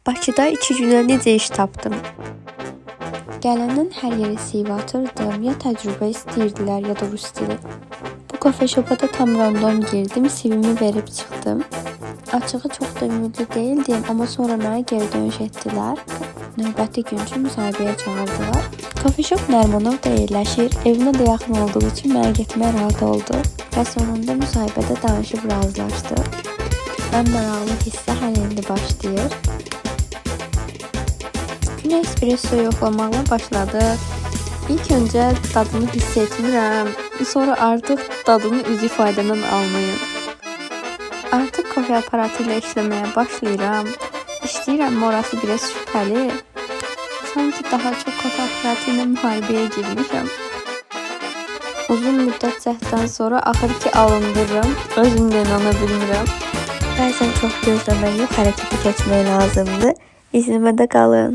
Bakıda 2 günə necə iş tapdım? Gələndən hər yerə CV atırdım, ya təcrübə istəyirdilər, ya da rus dili. Bu coffee shop'a da tam random girdim, CV-mi verib çıxdım. Açığı çox da ümidli değildim, amma sonra mənə geri dönüş etdilər. Növbəti gün üçün müsahibəyə çağırdılar. Coffee shop Nərmanovda yerləşir. Evimə də yaxın olduğu üçün mənə getmək rahat oldu. Və sonunda müsahibədə danışıb razılaşdıq. Ən maraqlı hissə hələ indi başlayır. Günə espresso yoxlamaqla başladıq. İlk öncə dadını hiss etmirəm. Sonra artıq dadını üz ifadəmdən anlayın. Artıq kofe aparatı ilə işləməyə başlayıram. İşləyirəm, orası biraz şübhəli. Sanki daha çox kofe aparatı ilə müharibəyə girmişəm. Uzun müddət cəhddən sonra axır ki alındırıram. Özüm də inana bilmirəm. Bəzən çox gözləmək yox, hərəkətə keçmək lazımdır. İzləmədə qalın.